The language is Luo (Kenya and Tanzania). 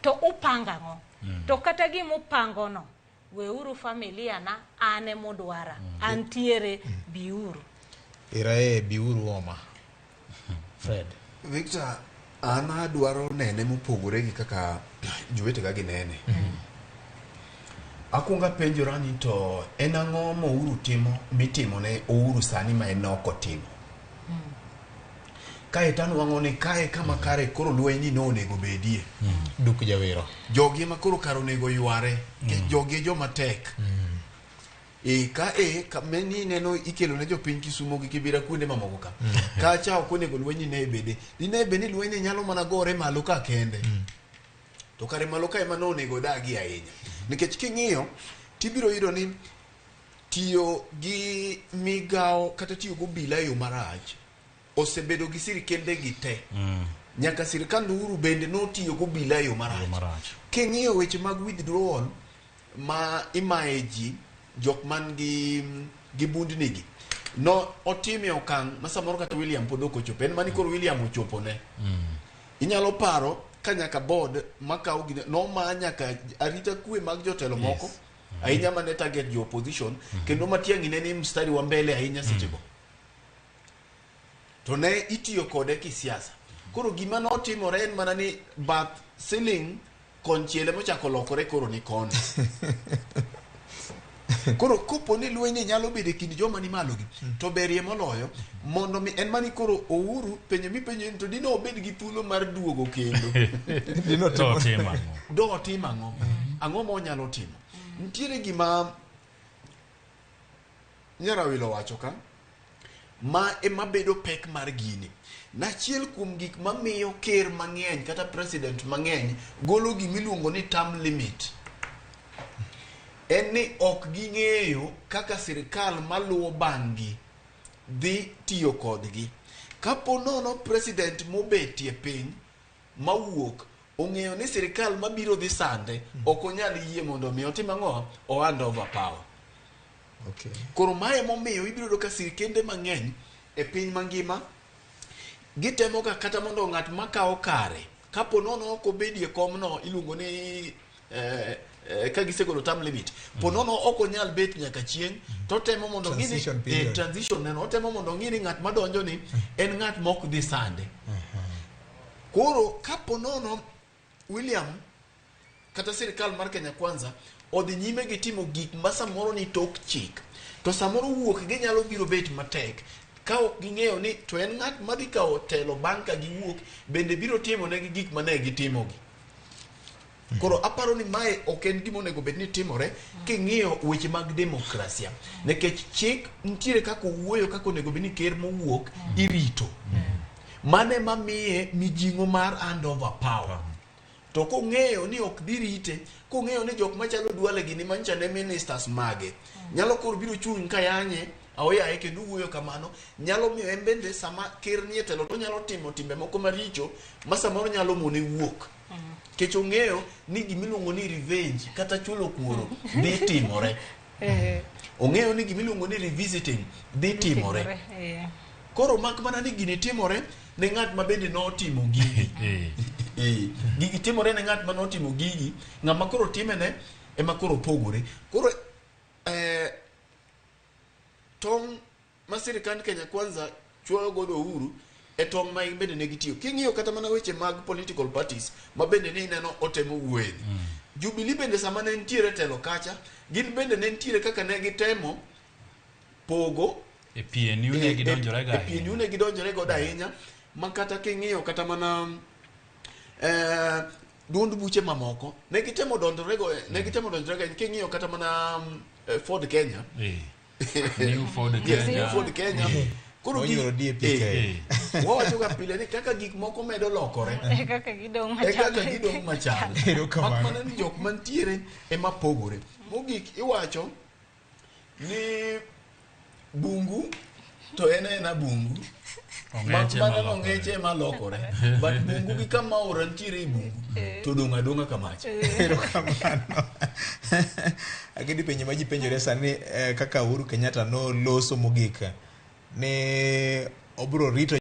To upango ang'o? To kata gima upangono, weuru familia na, an emudwara, antiere, biuru. Irae biuru oma. Fred. Victor, an adwaro nene mopogore gi kaka jowetega ginene. Akwongo apenjora ni to en ang'o ma Uhuru timo mitimo ne Uhuru sani ma en ok otimo. Kae to anwang'o ni kae kama kare koro lweny ni nonego bedie. Duk jawero. Jogi ema koro kar onego yware. Nikech jogi e joma tek. E ka e ka meni ineno ikelo ne jopiny Kisumo gi Kibera kuonde mamoko ka. Kacha ok onego lweny ni ne bede. Dine bed ni lweny ni nyalo mana gore malo ka kende. To kare malo ka ema nonego odagi ahinya. Nikech king'iyo tibiro yudo ni tiyo gi migawo kata tiyo gi obila e yo marach osebedo gi sirikende gi te. Nyaka sirikand Uhuru bende notiyo gi obila e yo marach. Marach. King'iyo weche mag withdrawal ma imaye ji jok man gi gi bundni gi no otime okang' ma samoro kata William pod ok ochopo en mani koro William ochopo ne. Inyalo paro ka nyaka board makawo gine noma nyaka arita kwe mag jotelo moko ahinya mane target jo opposition kendo Matiang'i ne ni mstari wa mbele ahinya sechego. To ne itiyo kode kisiasa. Koro gima notimore en mana ni bath siling konchiel emochako lokore koro ni koni. Koro kopo ni lweny ni nyalo bedo e kind joma ni malo gi to berie moloyo mondo mi en mani koro Uhuru penjo mipenjo ni to dine obed gi thuolo mar duogo kendo. Dino To otim ang'o? Do otim ang'o? Ang'o ma onyalo timo? Nitiere gima Nyarawilo wacho ka ma ema bedo pek mar gini. Nachiel kuom gik mamiyo ker mang'eny kata president mang'eny golo gimiluongo ni term limit en ni ok ging'eyo kaka sirikal maluwo bang'gi dhi tiyo kodgi. Kapo nono president mobetie piny mawuok ong'eyo ni sirikal mabiro dhi sande ok onyal yie mondo mi otim ang'o? O hand over power. Okay. Koro mae momiyo ibiro yudo ka sirikende mang'eny e piny mangima gitemo ga kata mondo ng'at makawo kare kapo nono ok obedie komno iluongo ni ka gisegolo term limit po nono ok onyal bet nyaka chieng' to otemo mondo ong'i ni Transition period. Transition neno otemo mondo ong'i ni ng'at madonjo ni en ng'at mok dhi sande. Koro kapo nono William kata sirikal mar Kenya Kwanza odhi nyime gi timo gik ma samoro ni tok chik to samoro wuok ginyalo biro bet matek ka ok ging'eyo ni to en ng'at madhi kawo telo bang' ka giwuok bende biro timo negi gik mane gitimogi. Koro aparo ni mae ok en gima onego bed ni timore king'iyo weche mag demokrasia nikech chik nitiere kaka owuoyo kaka onego bed ni ker mowuok irito. Mane mamiye mijing'o mar hand over power. To kong'eyo ni ok dhi rite, kong'eyo ni jok machalo Duale gini manyicha ne ministers mage, nyalo koro biro chung' ka yanye aoyaye kendo wuoyo kamano, nyalo miyo en bende sama ker nie telo to onyalo timo timbe moko maricho ma samoro nyalo mone wuok. Nikech ong'eyo ni gimiluongo ni revenge kata chulo kuoro dhi timore. Ong'eyo ni gimiluongo ni revisiting dhi timore. Koro mak mana ni gini timore ne ng'at ma bende notimo gigi. Gigi timore ne ng'at ma notimo gigi, ng'ama koro timene ema koro pogore. Koro tong' ma sirikand Kenya Kwanza chuoyo godo Uhuru e tong' ma bende ne gitiyo. King'iyo kata mana weche mag political parties ma bende ne ineno otemo wuoye. Jubilee bende sama ne nitiere telo kacha, gin bende ne nitiere kaka ne gitemo pogo E PNU ne gidonjore ga e PNU ne gidonjore godo ahinya ma kata king'iyo kata mana duond buche mamoko ne gitemo donjore go ne gitemo donjore go king'iyo kata mana Ford Kenya. New Ford Yes, Kenya. New Ford Kenya. Koro Onyuolo DAP-K. Wawacho ga pile ni kaka gik moko medo lokore E kaka gidong' e machal. kaka gidong' machal. Erokamano. Mak mana ni jok mantiere ema pogore. Mogik iwacho ni bungu to en ena bungu. Mak Ong'eche mana malokore. ong'eche ema lokore. But bungu gi kama aora nitiere e bungu to dong' adong'a kamacha. Erokamano. Akedi penjo ma ji penjore sani kaka Uhuru Kenyatta noloso mogik ni obiro rito